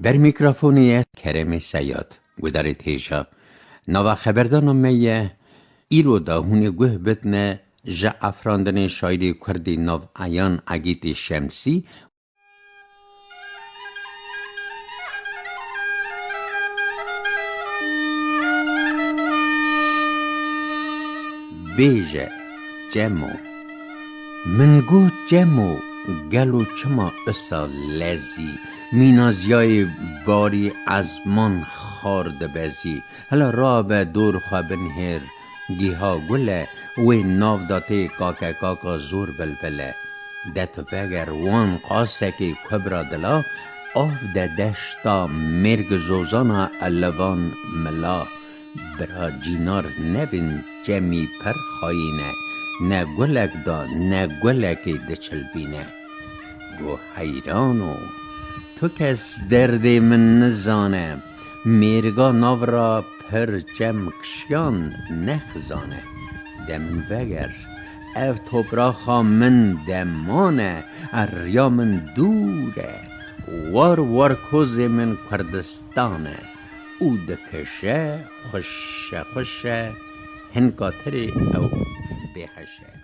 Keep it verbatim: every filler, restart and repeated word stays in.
Ber mîkrofonê ye Keremê Seyad, gudarê têja. Nava xeberdana me ye, îro da hûn ê guh bidne ji afirandinê şaîrê kurdî nav Eyan Egîtê Şemsî. Bêje, Cemo. Min got, Cemo, gelo çima isa lezî, mînaziyayê barî ezman xar dibezî. Hela rabe dor xwe binhêr, giha gul e, wê nav da tê kake kaka zor bilbil e. De tu veger wan qasekê kubra dila, av de deşta mêrg zozana elevan mila. Bira cînar nebin Cemî pir xayîn e, ne gulek da ne gulekê diçilbîne. Go heyran o, tu kes derdê min nizane, mêrga nav ra pir Cem kişiyan nexizane. De min veger, ev topraxa min deman e, riya min dûr e, war war kozê min Kurdistan e. Û dikişe, xweş e, xweş e, hinka tirê ew bêheş e.